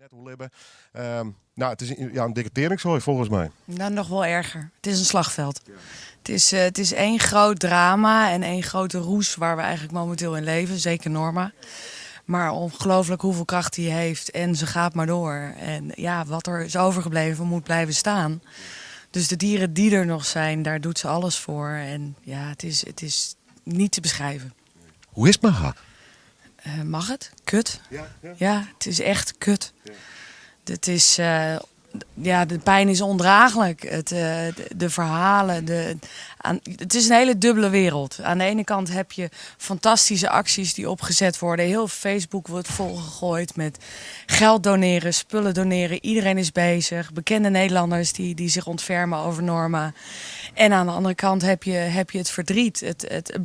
Net oerlibbe. No, it is ja, in dikke teringsoai folgens my. Nou, noch wol erger. It is in slachfjild. It is één groot drama en één grote roes waar we eigenlijk momenteel in leven. Zeker Norma. Maar ongelooflijk hoeveel kracht die heeft. En ze gaat maar door. En ja, wat er is overgebleven moet blijven staan. Dus de dieren die er nog zijn, daar doet ze alles voor. En ja, het is niet te beschrijven. Hoe is it mei har? Mag it? Kut. Ja. Ja, it is echt kut. Het is, ja, de pijn is ondraaglijk. De verhalen. Het is een hele dubbele wereld. Aan de ene kant heb je fantastische acties die opgezet worden. Heel Facebook wordt volgegooid met geld doneren, spullen doneren. Iedereen is bezig. Bekende Nederlanders die zich ontfermen over Norma. En aan de andere kant heb je het verdriet. Het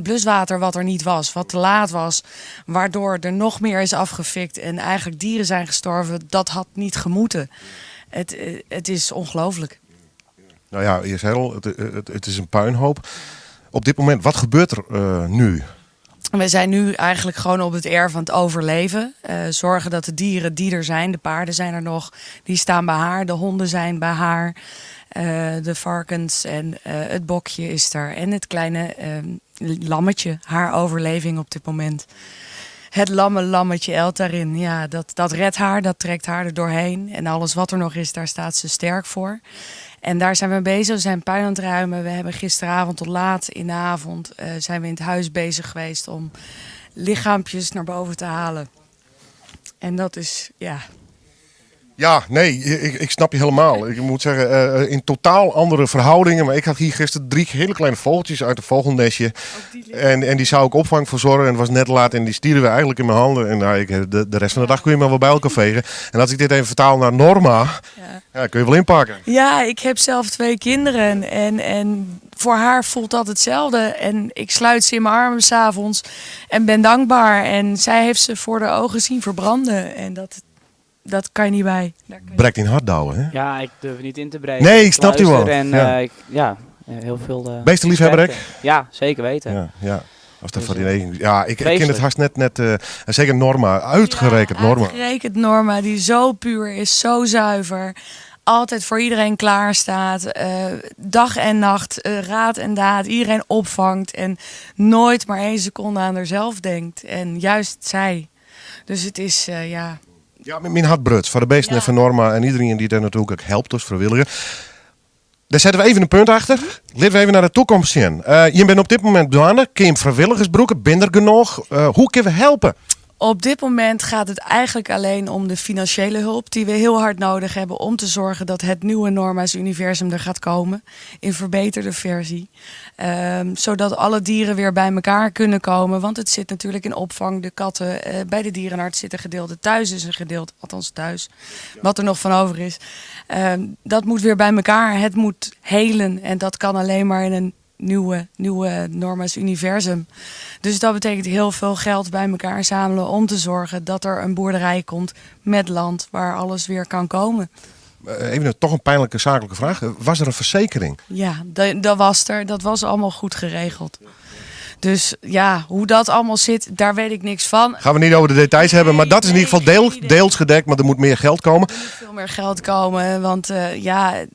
bluswater wat er niet was, wat te laat was. Waardoor er nog meer is afgefikt en eigenlijk dieren zijn gestorven. Dat had niet gemoeten. Het is ongelooflijk. Nou ja, je zei al, het is in puinhoop. Op dit moment, wat gebeurt er nu? We zijn nu eigenlijk gewoon op het erf aan het overleven. Zorgen dat de dieren die er zijn, de paarden zijn er nog, die staan bij haar. De honden zijn bij haar. De varkens en het bokje is er. En het kleine lammetje, haar overleving op dit moment. Het lamme lammetje Eltarin, ja, dat redt haar, dat trekt haar er doorheen. En alles wat er nog is, daar staat ze sterk voor. En daar zijn we mee bezig. We zijn puin aan het ruimen. We hebben gisteravond tot laat in de avond zijn we in het huis bezig geweest om lichaampjes naar boven te halen. En dat is, ja. Ja, nee, ik snap je helemaal. Ik moet zeggen, in totaal andere verhoudingen. Maar ik had hier gisteren drie hele kleine vogeltjes uit een vogelnestje. En die zou ik opvang verzorgen. En het was net laat en die stierven we eigenlijk in mijn handen. En nou, de rest van de dag kun je maar wel bij elkaar vegen. En als ik dit even vertaal naar Norma, ja, kun je wel inpakken. Ja, ik heb zelf twee kinderen. En voor haar voelt dat hetzelfde. En ik sluit ze in mijn armen s'avonds en ben dankbaar. En zij heeft ze voor de ogen zien verbranden. En dat kan je niet bij. Daar kan je Brekt dyn hert, Douwe, hè? Ja, ik durf er niet in te breken. Nee, ik snap die wel. Luister en ik, ja, heel veel Beestenliefhebber, respect. Ja, zeker weten. Ja. Als dat Dus, van die negen. Ja, ik ken het vreselijk. haast net, en zeker Norma, uitgerekend Ja, Norma. Uitgerekend Norma, die zo puur is, zo zuiver. Altijd voor iedereen klaar staat. Dag en nacht, raad en daad. Iedereen opvangt en nooit maar één seconde aan haarzelf denkt. En juist zij. Dus het is, ja... Ja, myn hert bruts. Foar de beesten en foar Norma en iedereen die daar natuurlijk ook helpt als vrijwilliger. Daar zetten we even een punt achter. Laten we even naar de toekomst zien. Je bent op dit moment dwaande. Kun je vrijwilligers brûke? Binne der genoch? Hoe kunnen we helpen? Op dit moment gaat het eigenlijk alleen om de financiële hulp die we heel hard nodig hebben om te zorgen dat het nieuwe Norma's Universum er gaat komen in verbeterde versie. Zodat alle dieren weer bij elkaar kunnen komen. Want het zit natuurlijk in opvang. De katten bij de dierenarts zitten gedeelte. Thuis is een gedeelte, althans thuis, wat er nog van over is. Dat moet weer bij elkaar. Het moet helen en dat kan alleen maar in een nieuwe Norma's Universum. Dus dat betekent heel veel geld bij elkaar zamelen om te zorgen dat er een boerderij komt met land waar alles weer kan komen. Even toch een pijnlijke zakelijke vraag. Was er een verzekering? Ja, dat was er. Dat was allemaal goed geregeld. Dus ja, hoe dat allemaal zit, daar weet ik niks van. Gaan we niet over de details hebben, maar dat is in ieder geval Nee, geen idee. deels gedekt, maar er moet meer geld komen. Er moet veel meer geld komen, want ja,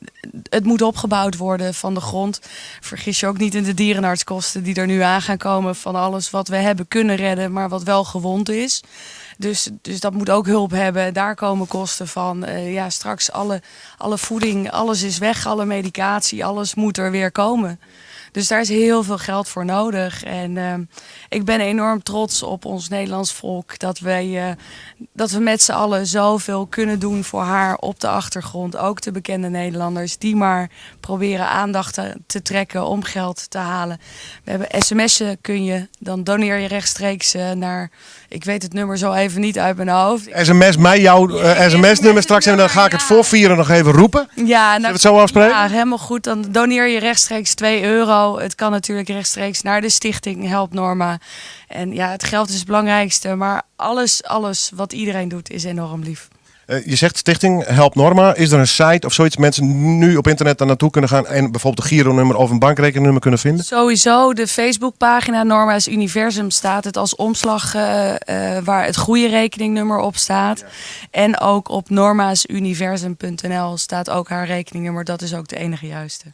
het moet opgebouwd worden van de grond. Vergis je ook niet in de dierenartskosten die er nu aan gaan komen van alles wat we hebben kunnen redden, maar wat wel gewond is. Dus dat moet ook hulp hebben. Daar komen kosten van. Ja, straks alle voeding, alles is weg, alle medicatie, alles moet er weer komen. Dus daar is heel veel geld voor nodig. En ik ben enorm trots op ons Nederlands volk. Dat we met z'n allen zoveel kunnen doen voor haar op de achtergrond. Ook de bekende Nederlanders die maar proberen aandacht te trekken om geld te halen. We hebben sms'en kun je, dan doneer je rechtstreeks naar, ik weet het nummer zo even niet uit mijn hoofd. SMS mij jouw Ja, sms-nummer straks en dan ga ik het voorvieren nog even roepen. Ja, nou, Zullen we het zo afspreken? Ja, helemaal goed. Dan doneer je rechtstreeks €2. Het kan natuurlijk rechtstreeks naar de stichting Help Norma. En ja, het geld is het belangrijkste. Maar alles wat iedereen doet is enorm lief. Je zegt Stichting Help Norma. Is er een site of zoiets mensen nu op internet daar naartoe kunnen gaan en bijvoorbeeld een Giro-nummer of een bankrekeningnummer kunnen vinden? Sowieso de Facebookpagina Norma's Universum staat het als omslag waar het goede rekeningnummer op staat. En ook op normasuniversum.nl staat ook haar rekeningnummer. Dat is ook de enige juiste.